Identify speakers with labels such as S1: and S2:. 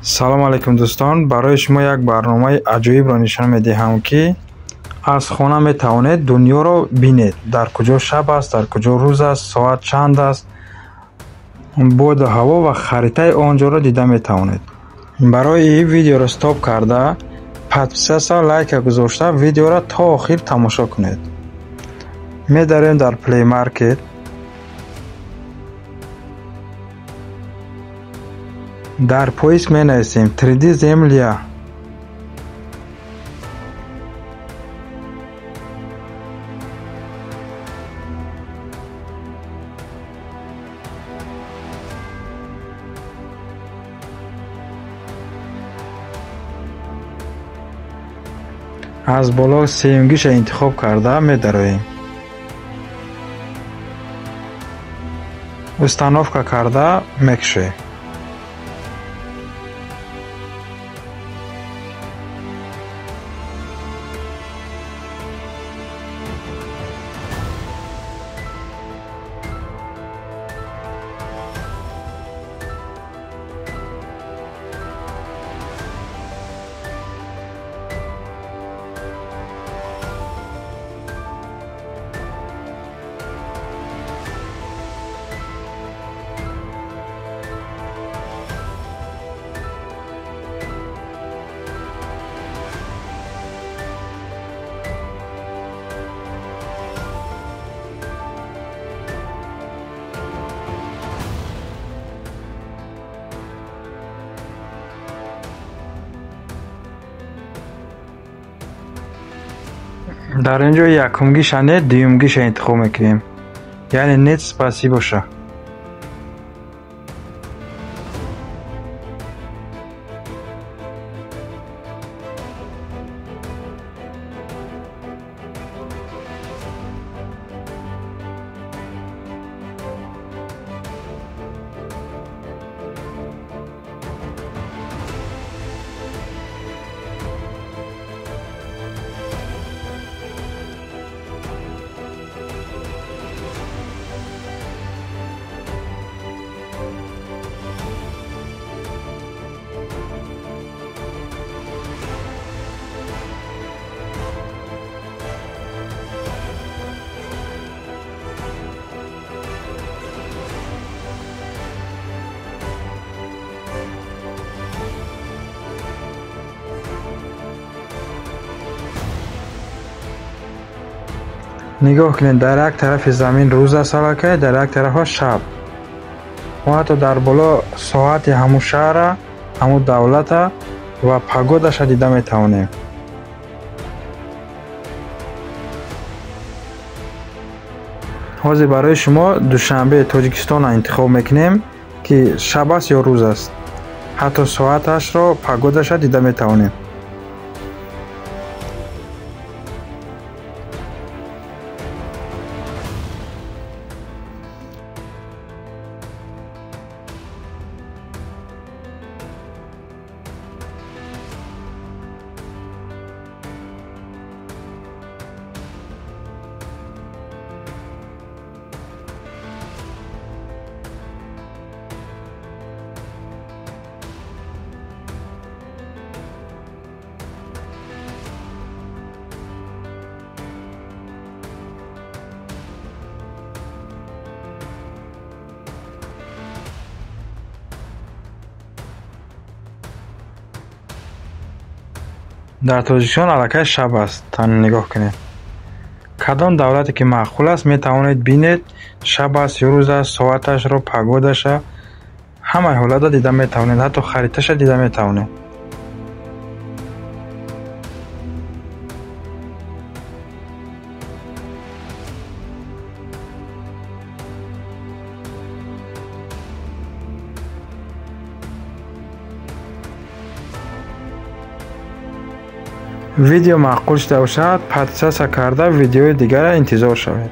S1: Салом алейкум дӯстон, барои шумо як барномаи аҷоибро нишон медиҳам, ки аз хона метавонед дунёро бинед. Дар куҷо шаб аст, дар куҷо рӯз аст, соат чанд аст, боду ҳаво ва харитаи он ҷоро дида метавонед. Барои ин видеоро стоп карда, подписаться, лайка гузошта, видеоро то охир тамошо кунед. Медарем дар Play Market. Дар поиск менависем 3D Земля. Аз боло сеюмгиша интихоб карда медароем. Установка карда мекушем. Дар ин ҷо якумгиша не, дуюмгиша интихоб мекунем. Яъне нет спасибоша. Нигоҳ кунед, дар як тарафи замин рӯз аст аллакай, дар як тарафа шаб. Мо ҳатто дар боло соати ҳамун шаҳра, ҳамун давлата ва погодаша дида метавонем. Ҳозир барои шумо Душанбе Тоҷикистонро интихоб мекунем, ки шаб аст ё рӯз аст. Ҳатто соаташро, погодаша дида метавонем. Дар Тоҷикистон аллакай шаб аст, нигоҳ кунед. Кадом давлате ки маъқул аст, метавонед бинед, шаб аст ё рӯз аст, соаташро, погодаша, ҳамаи ҳолатро дида метавонед, ҳатто хариташа дида метавонед. Видео маъқул шуда бошад, подписаться карда видеои дигарро интизор шавед.